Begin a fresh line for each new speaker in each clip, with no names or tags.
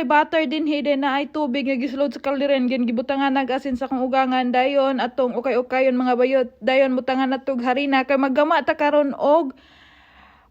Natay butter dinhi, then naay tubig nga gisulod sa kalderen, gin gibutangan nag asin sa akong ugangan. Dayon atong ukay-ukayon, mga bayot. Dayon butangan natog harina kay maggama ta karon og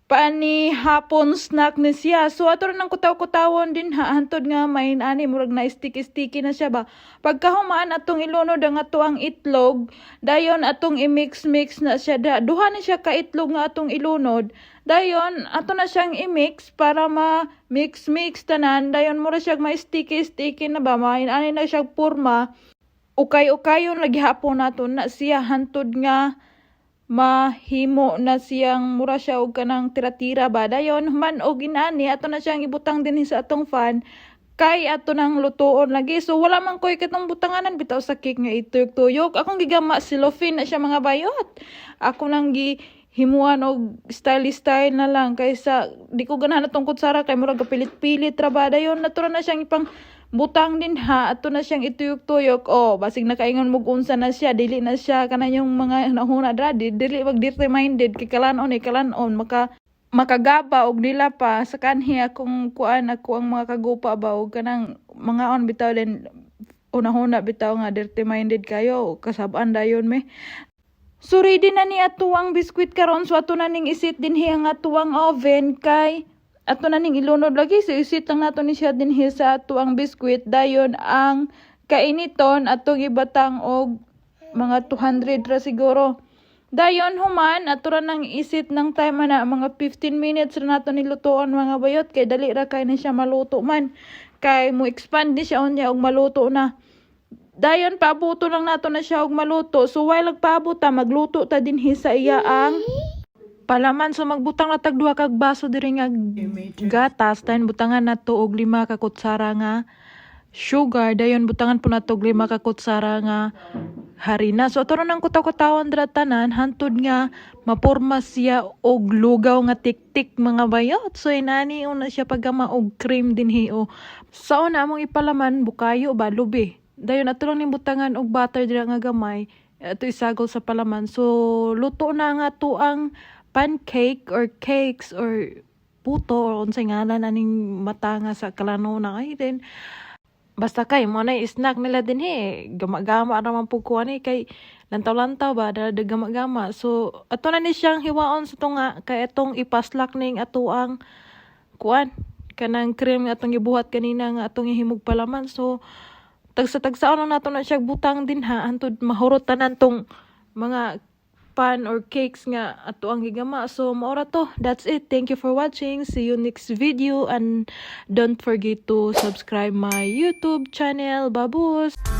panihapon snack ni siya. So ato nang kutaw-kutawon dinha hantod nga may ani murag na sticky sticky na siya ba. Pagkahuman, atong ilunod ang ato ang itlog, dayon atong i-mix-mix na siya da. Duha ni siya ka itlog nga atong ilunod. Dayon ato na siyang i-mix para ma-mix-mix tanan. Dayon mura siya may sticky sticky na ba, may ani na siya porma. Ukay-ukayon lagi hapon nato na siya hantod nga mahimo na siyang mura siya og kanang tira-tira ba. Dayon human og inani, ato na siyang ibutang dinhi sa atong pan kay ato nang lutuon lagi. So wala man koy katong butanganan bitaw sa cake nga ituyok-tuyok. Akong gigama cellophane na siya, mga bayot. Ako nang gi himuan og style style na lang kaysa di ko ganahan atong kutsara kay murag kapilit-pilit ra ba. Dayon natura na siyang ipang butang dinha, ato na siyang ituyok-tuyok. Oh, basig nakaingon mo unsa na siya, dili na siya kana yung mga nahuna dra, di, dili wag dirty minded kay kalanon eh kalanon maka makagaba og nila pa sa kanhi akong kuan, ako ang mga kagupa ba, og kanang mga on bitaw din unahuna bitaw nga dirty minded kayo, kasab-an dayon me. So ready na ni atuang biskwit karon, so ato na ning i-set dinhi ang atuang oven kay ato na ning ilunod lagi. So i-set lang nato ni siya dinhi sa atuang biskwit. Dayon ang kainiton atong ibatang og mga 200 ra siguro. Dayon human, ato ra nang i-set ng time na mga 15 minutes ra nato nilutoon, mga bayot, kay dali ra kay ni siya maluto man. Kay mo expand ni siya unya og maluto na. Dayon paabuto lang nato na siya og maluto. So while nagpaabot ta, magluto ta dinhi sa iya ang palaman. So magbutang na tag duha kag baso diri nga gatas, dayon butangan nato og 5 ka kutsara nga sugar, dayon butangan po nato og 5 ka kutsara nga harina. So ato ra nang kutaw-kutawan dira tanan hantod nga maporma siya og lugaw nga tiktik, mga bayot. So inani una siya paggama og cream dinhi o. Sa una among ipalaman bukayo ba, lubi. Dayon ato lang ning butangan og butter dira nga gamay. Ato isagol sa palaman. So luto na nga to ang pancake or cakes or puto or unsay ngalan aning mata nga sa kalanona ay din. Basta kay mo na snack nila dinhi. Gama-gama ra man pud ko ani kay lantaw-lantaw ba dara gama-gama. So ato na ni siyang hiwaon sa tunga kay atong ipaslak ning ato ang kuan kanang cream nga atong gibuhat kanina nga atong gihimog palaman. So tagsa-tagsaon lang nato na siya butang dinha hantod mahurot tanan tong mga pan or cakes nga ato ang gigama. So mao ra to. That's it. Thank you for watching. See you next video and don't forget to subscribe my YouTube channel. Babus!